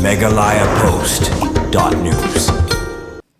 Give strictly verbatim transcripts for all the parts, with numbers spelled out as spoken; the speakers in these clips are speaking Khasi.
Meghalaya Post dot news.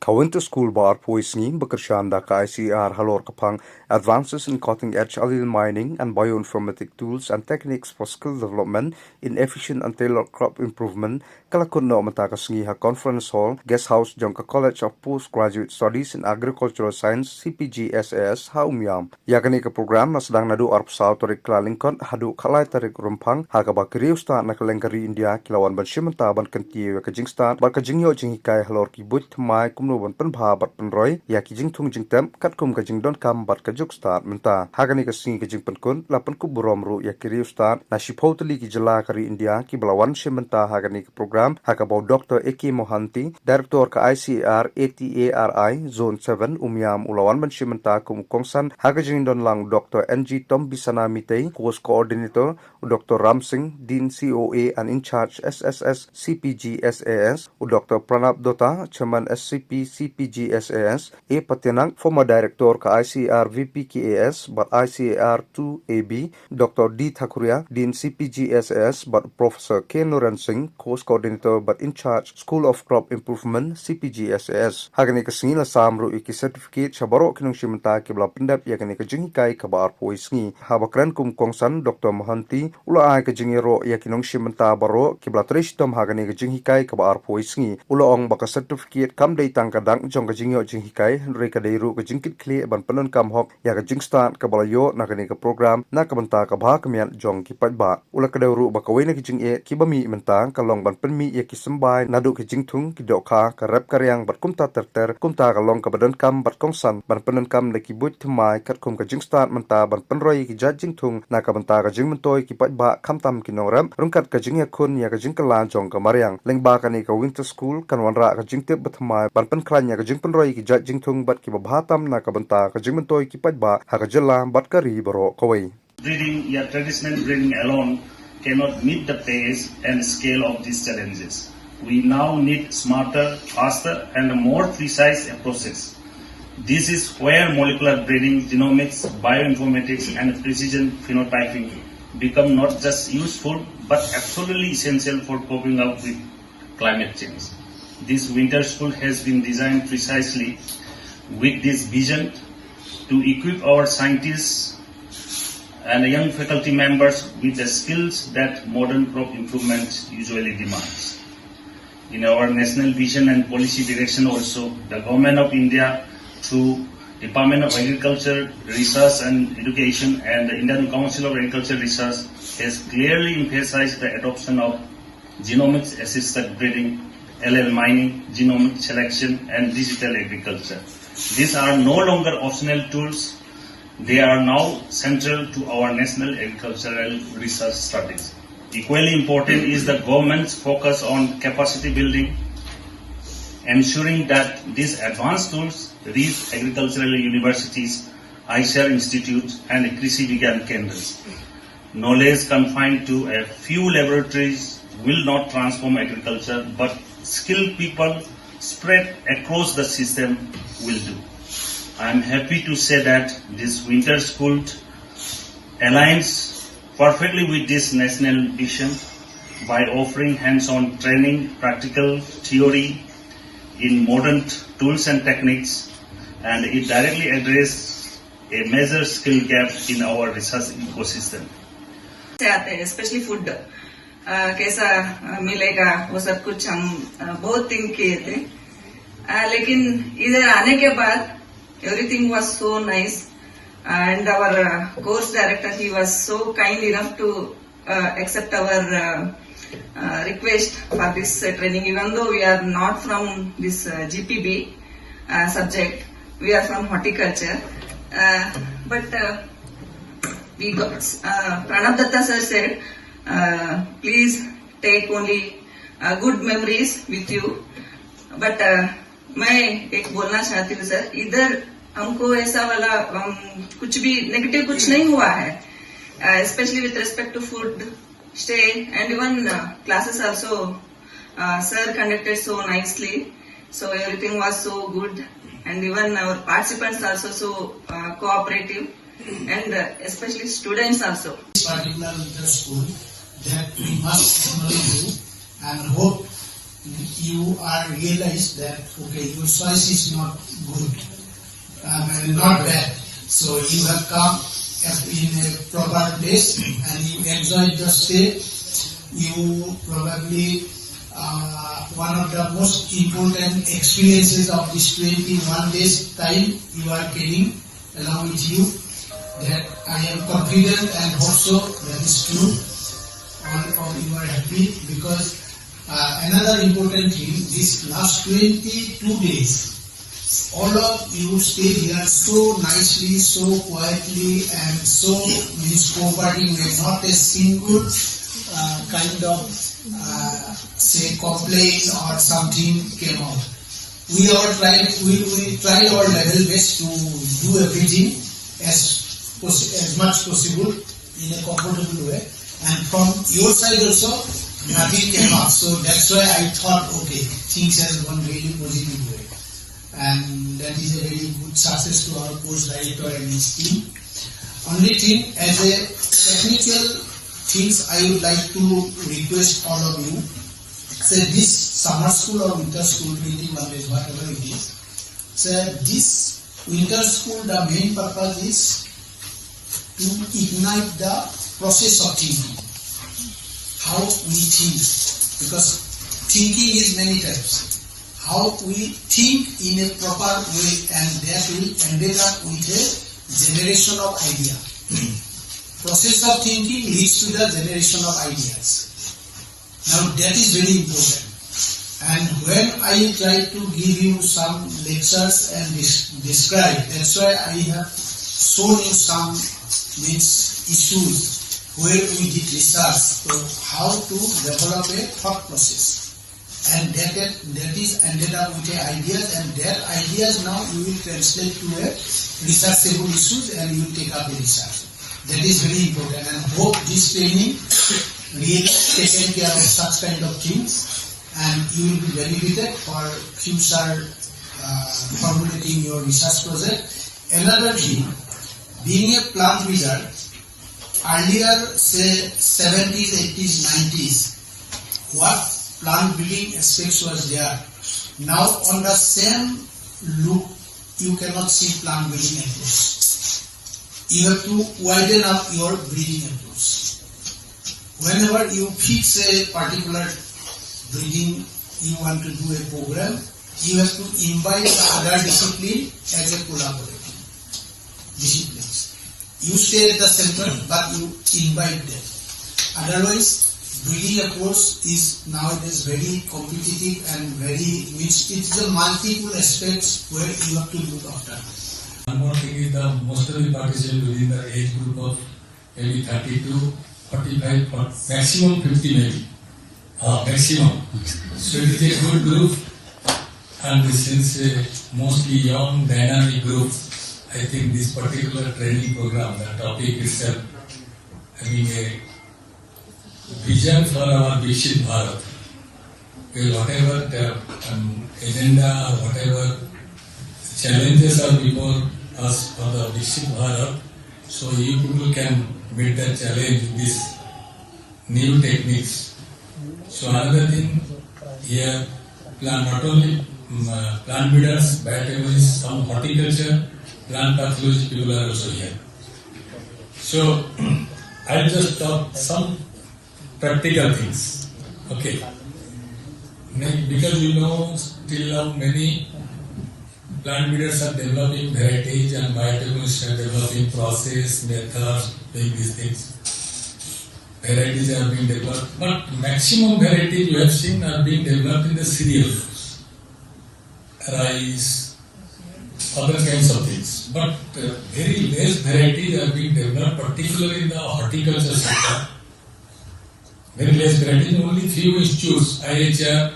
Ka Winter School ba arphew sngi ba kyrshan da ka I C A R halor ka phang Advances in Cutting Edge Allyl Mining and Bioinformatic Tools and Techniques for Skill Development in Efficient and Tailored Crop Improvement ka la kut noh mynta ka sngi ha Conference Hall, Guest House jong ka College of Postgraduate Studies in Agricultural Science, C P G S A S, ha Umiam. Ïa kane ka program la sdang naduh arphew saw tarik Kyllalyngkot haduh khatlai tarik Rymphang, ha kaba ki riewstad na kylleng ka ri India ki la wan ban shim bynta ban kyntiew ïa ka jingstad bad ka jingïoh jinghikai halor ki buit thymmai kumno ban pynbha bad pynroi ïa ki jingthung jingtep katkum ka jingdonkam bad ka juk stad mynta. Ha kane ka sngi ka jingpynkut la pynkup burom ruh ïa ki riewstad na shiphew tylli ki jylla ka ri India kiba la wan shim bynta ha kane ka program, ha kaba u Doctor A K Mohanty, Director ka I C A R A T A R I Zone seven Umiam u la wan ban shim bynta kum u kongsan, ha ka jingdon lang u Doctor N G Tombisana Meitei, Course Coordinator, u Doctor Ram Singh, Dean C O A and in charge S S S C P G S A S, u Doctor Pranab Dutta, Chairman S C P C P G S A S, A Patinaik, former Director ka I C A R V P K A S bad I C A R two A B, Doctor D Thakuria, Dean C P G S A S bad Professor K Noren Singh, Course Coordinator bad in charge School of Crop Improvement, C P G S A S. Ha kane ka sngi la sam ruh ïa ki certificate sha baroh ki nongshim bynta kiba la pyndep ïa kane ka jinghikai kaba arphew sngi. Haba kren kum u kongsan, Doctor Mohanty u la ai ka jingïaroh ïa ki nongshim bynta baroh kiba la trei shitom ha kane ka jinghikai kaba arphew sngi. U la ong ba ka certificate kam dei tang ka dak jong ka jingïoh jinghikai, hynrei ka dei ruh ka jingkitkhlieh ban pyndonkam hok ïa ka jingstad kaba la ïoh na kane ka program na ka bynta ka bha ka miat jong ki paidbah. U la kdew ruh ba kawei na ki jingeh kiba mih mynta ka long ban pynmih ïa ki symbai naduh ki jingthung, ki dohkha, ka rep ka riang bad kumta ter ter, kumta ka long kaba donkam bad kongsan ban pyndonkam da ki buit thymmai katkum ka jingstad mynta ban pynroi ïa ki jait jingthung na ka bynta ka jingmyntoi ki paidbah khamtam ki nongrep, ryngkat ka jingïakhun ïa ka jingkylla jong ka mariang. Lyngba kane ka Winter School kan wanrah ka jingtip bathymmai ban pynkhlaiñ ïa ka jingpynroi ïa ki jait jingthung bad kiba bha tam na ka bynta ka jingmyntoi ki paidbah ha ka jylla bad ka ri baroh kawei. Breeding, yeah, traditional breeding alone cannot meet the pace and scale of these challenges. We now need smarter, faster, and more precise approaches. This is where molecular breeding, genomics, bioinformatics, and precision phenotyping become not just useful but absolutely essential for coping up with climate change. This winter school has been designed precisely with this vision to equip our scientists and young faculty members with the skills that modern crop improvement usually demands. In our national vision and policy direction also, the Government of India, through Department of Agriculture, Research and Education and the Indian Council of Agriculture Research, has clearly emphasized the adoption of genomics assisted breeding, L L mining, genomic selection, and digital agriculture. These are no longer optional tools, they are now central to our national agricultural research strategy. Equally important is the government's focus on capacity building, ensuring that these advanced tools reach agricultural universities, I C A R institutes, and Krishi Vigyan Kendras. Knowledge confined to a few laboratories will not transform agriculture, but skilled people spread across the system will do. I am happy to say that this winter school aligns perfectly with this national vision by offering hands-on training, practical theory in modern tools and techniques, and it directly addresses a major skill gap in our research ecosystem. से आते हैं, स्पेशली फूड कैसा मिलेगा, वो सब कुछ हम बहुत थिंक किए थे. लेकिन इधर आने के बाद everything was so nice and our course director, he was so kind enough to accept our request for this training, even though we are not from this G P B subject, we are from horticulture. But we got, Pranab Datta sir said, please take only good memories with you. But मैं एक बोलना चाहती हूँ सर, इधर हमको ऐसा वाला कुछ भी नेगेटिव कुछ नहीं हुआ है, especially with respect to food, stay, and even classes also, sir conducted so nicely, so everything was so good, and even our participants also so cooperative, and especially students also. Particular winter school that we must do and hope you are realized that, okay, your choice is not good, um, and not bad. So you have come at, in a proper place and you enjoyed the stay. You probably, uh, one of the most important experiences of this twenty-one days time you are carrying along with you, that I am confident and hope so that is true. All of you are happy because, uh, another important thing, this last twenty-two days, all of you stayed here so nicely, so quietly, and so means cooperating way. Not a single, uh, kind of, uh, say, complaint or something came out. We our tried we, we tried our level best to do everything as possi- as much possible in a comfortable way. And from your side also, nothing came up. So that's why I thought, okay, things has gone really positive way. And that is a very good success to our course director and his team. Only thing, as a technical things, I would like to request all of you. Say this summer school or winter school, twenty-one days, whatever it is. Say this winter school, the main purpose is to ignite the process of thinking. How we think, because thinking is many types. How we think in a proper way, and that will ended up with a generation of idea. Process of thinking leads to the generation of ideas. Now that is very important. And when I try to give you some lectures and dis- describe, that's why I have shown you some means issues where we did research, so how to develop a thought process. And that, that, that is ended up with the ideas, and that ideas now you will translate to a researchable issues and you will take up a research. That is very important, and hope this training really taken care of such kind of things, and you will be benefited for future, uh, formulating your research project. Another thing, being a plant breeder, earlier, say, seventies, eighties, nineties, what plant breeding aspects was there. Now, on the same look, you cannot see plant breeding approach. You have to widen up your breeding approach. Whenever you fix a particular breeding, you want to do a program, you have to invite the other discipline as a collaborative disciplines. You stay at the center, but you invite them. Otherwise, breeding approach is nowadays very competitive and very, means, it's the multiple aspects where you have to look after. One more thing is the most of the participants within the age group of maybe thirty-two, forty-five, or maximum fifty maybe. Uh, maximum. So it is a good group, and since a mostly young, dynamic group, I think this particular training program, the topic itself, I mean, a vision for our Viksit Bharat. Well, whatever the, um, agenda or whatever challenges are before us for the Viksit Bharat, so you people can meet that challenge with this new techniques. So another thing here, plant, not only, um, uh, plant breeders, biotechnologists, some horticulture, plant pathology people are also here. So I'll just talk some practical things. Okay. Because you know, till now many plant breeders are developing varieties and biotechnologists are developing process, methods, doing these things. Varieties are being developed, but maximum varieties you have seen are being developed in the cereal, rice, other kinds of things. But uh, very less varieties are being developed, particularly in the horticulture sector. Very less varieties, only few institutes, I H R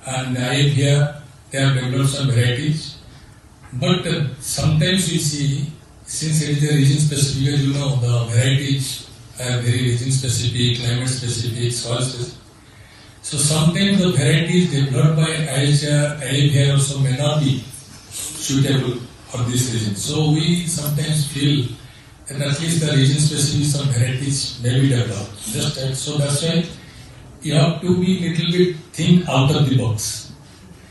and I F A R, they have developed some varieties. But uh, sometimes we see, since it is a region specific, as you know, the varieties are very region specific, climate specific, soil specific. So sometimes the varieties developed by I H R, I F A R also may not be suitable for this region. So we sometimes feel that at least the region specific some varieties may be developed. Just that, so that's why You have to be little bit think out of the box.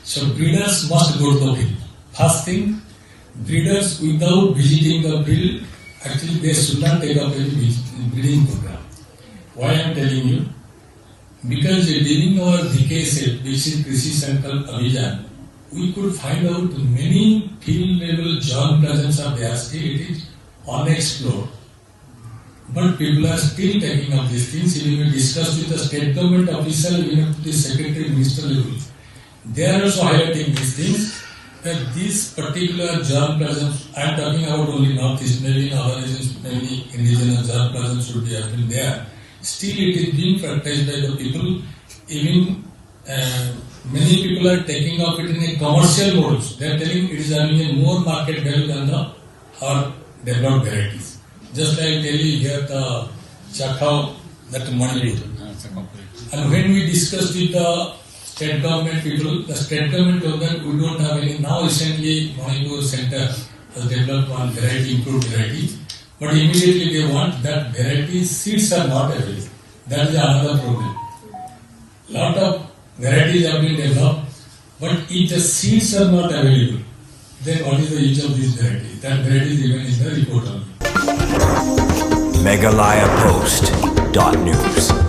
So breeders must go to the field. First thing, breeders without visiting the field, actually they should not take up any vis- breeding program. Why I am telling you? Because during our V K S A, Viksit Krishi Sankalp Abhiyan, we could find out many field level germplasms are there, still it is unexplored. But people are still taking up these things. Even we discussed with the state government official, even up to the secretary minister level, they are also highlighting these things. That this particular germplasm, I am talking about only Northeast, maybe in other regions, maybe indigenous germplasm should be have been there. Still, it is being practiced by the people. Even uh, many people are taking up it in a commercial models. They are telling it is having a more market value than the our developed varieties. Just like I tell you here, the Chakhao, that Manipur. And when we discussed with the state government people, the state government told that we don't have any. Now recently, Manipur center has developed one variety, improved variety. But immediately they want that variety seeds are not available. That is another problem. Lot of varieties have been developed, but if the seeds are not available, then what is the use of these varieties? That variety is given in the report only. Meghalaya Post dot news.